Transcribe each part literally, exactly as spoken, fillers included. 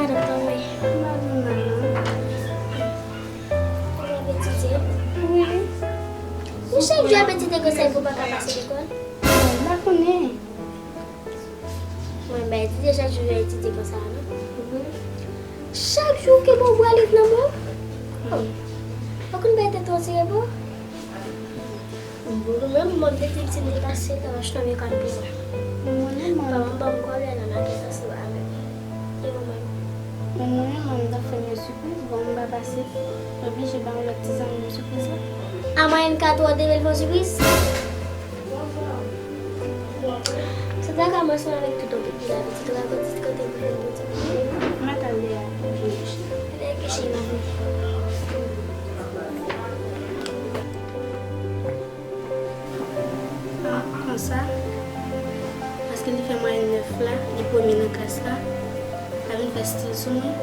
Tonton, wi. M pa vin la, non. Ou ap etidye? Wi. Ou chak jou ap etidye konsa epi ou pa ka pase lekòl? Bon, m pa konnen. Mwen, m pa etidye chak jou, jan etidye konsa a, non. Wi. Chak jou ke bon, ou pran liv nan men w? Wi. Ou konn bay tèt ou yon ti repo? Mwen menm, mwen te di m si m te pase nan wòch nan men kòd pou mwen. Mwen menm, mwen. Paran m ban m kòb la nan maten ansanm avè m. E ou menm? Mwen menm, mwen t ap fè m yon sipriz, bon, m pa pase. Mwen oblije ba yon lòt ti zanmi m sipriz la. A mwayen kat ou te vle l fè w sipriz? Sa ta ka mwen ansanm avèk tout ou pipi la, pitit ou ka konn ti kote pou fè m ti pipi. Mwen t al dèyè a, pou vin kouche. Lè kouche, mwen vin. An, konsa, paske li fè mwayèn nèf la, li premye nan klas la, sa vin fè stil sou mwen.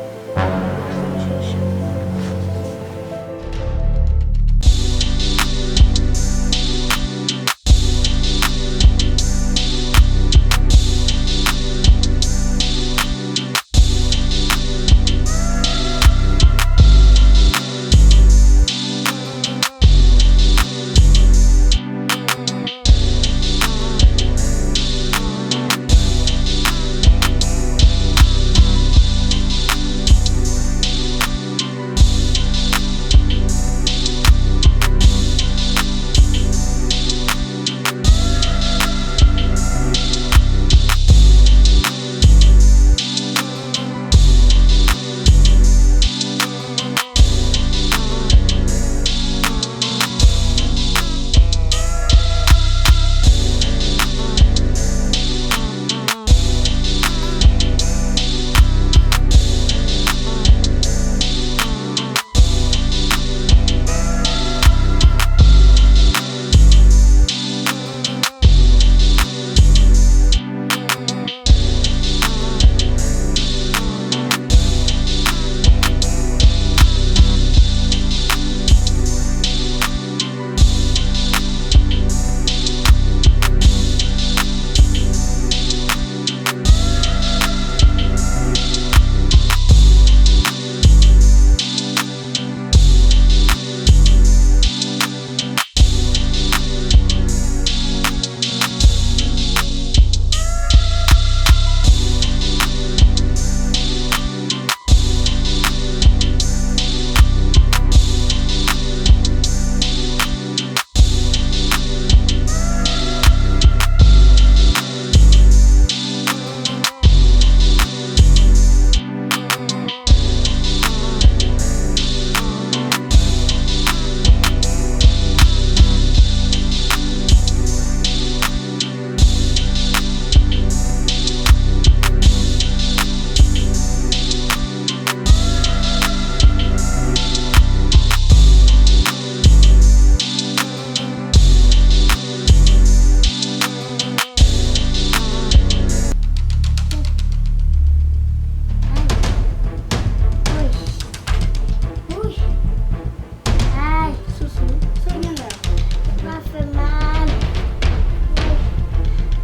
Ay, Sousou, sa w gen la? Tèt mwen ap fè mal.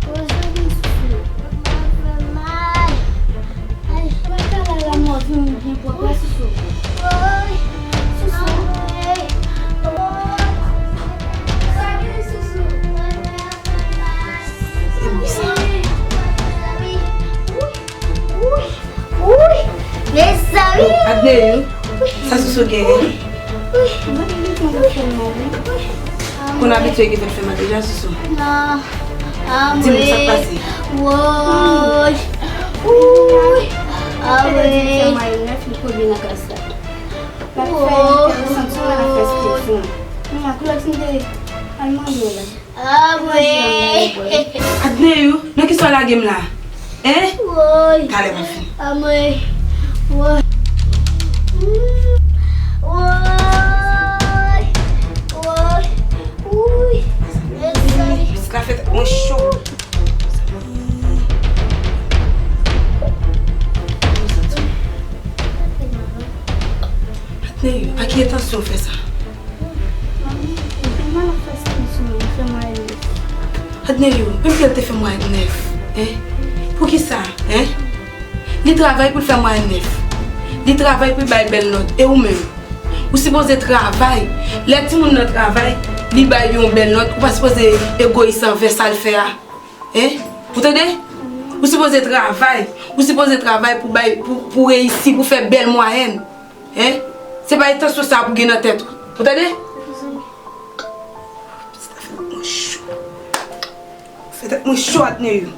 Woy, sa w gen, Sousou? Tèt mwen ap fè mal. Ay, mwen ka la, la mò vin byen pwòp la, Sousou. Woy, Sousou. Sa w gen, Sousou? Tèt mwen ap fè mal. Woy, mezanmi. Woy, woy. Woy. Woy! Mezanmi! Adneyou, sa Sousou genyen? Woy! Woy! Mwen te gentan fè mal, wi. Konn abitye gentan fè mal deja, Sousou? Non. Di m sa k pase. Woy! Woy! Fè mwayèn nèf, li premye nan klas la. L ap fè enteresan, sou mwen l ap fè spesyon. Mwen, koulè ti m te al mande w la. Amwey! Adneyou, nan kisa w lage m la? Hein? Woy! Talè m ap fini. Amwey! Woy! Woy! Woy! Woy! Mezanmi! Pitit la fè tèt mwen cho. Adneyou, a ki entansyon w fè sa? Manmi, e pi mal ap fè stil sou mwen, li fè mwayèn nèf. Adneyou, menm ke l te fè mwayèn nèf, en? Poukisa, en? Li travay pou l fè mwayèn nèf. Li travay pou l bay bèl nòt. E ou menm? Ou sipoze travay. Lè timoun nan travay, li bay yon bèl nòt. Ou pa sipoze egoyis anvè sa l fè a. Hein? Ou tande? Ou sipoze travay. Ou sipoze travay pou bay, pou, pou reyisi, pou fè bèl mwayèn. Hein? Se pa entansyon sa pou gen nan tèt ou. Ou tande? Sa fè tèt mwen cho. Fè tèt mwen cho ak Neyou.